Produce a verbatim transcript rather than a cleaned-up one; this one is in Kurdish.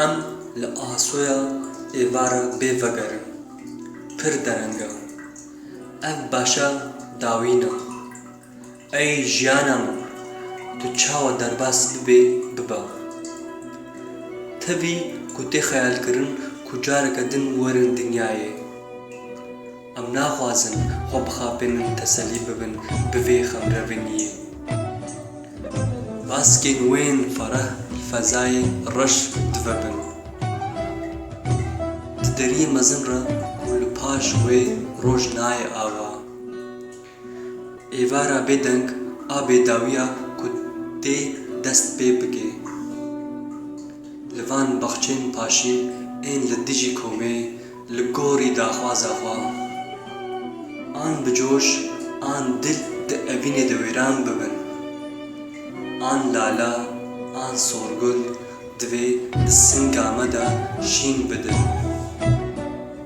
Em li asoya êvara bê vegerin. Pir dereng e. Ev beşa dawîn e. Ey jiyana min, tu çawa derbas bibê, bibe. Tevî ku tê xeyalkirin ku careke din werin dinyayê. Em naxwazin xwe bixapênin, teselî bibin bi vê xemreviniyê. Baskên wên fereh li fezayê reş divebin. Di deriyê mezin re ku li paş wê roj nayê ava. Êvara bêdeng a bêdawiya ku tê dest pê bike. Li van baxçên paşîn ên li dijî komê li gorî daxwaza xwe. An bi coş, an dil di evînê de wêran bibin. An lala, an sorgul divê di singa me de şîn bidin.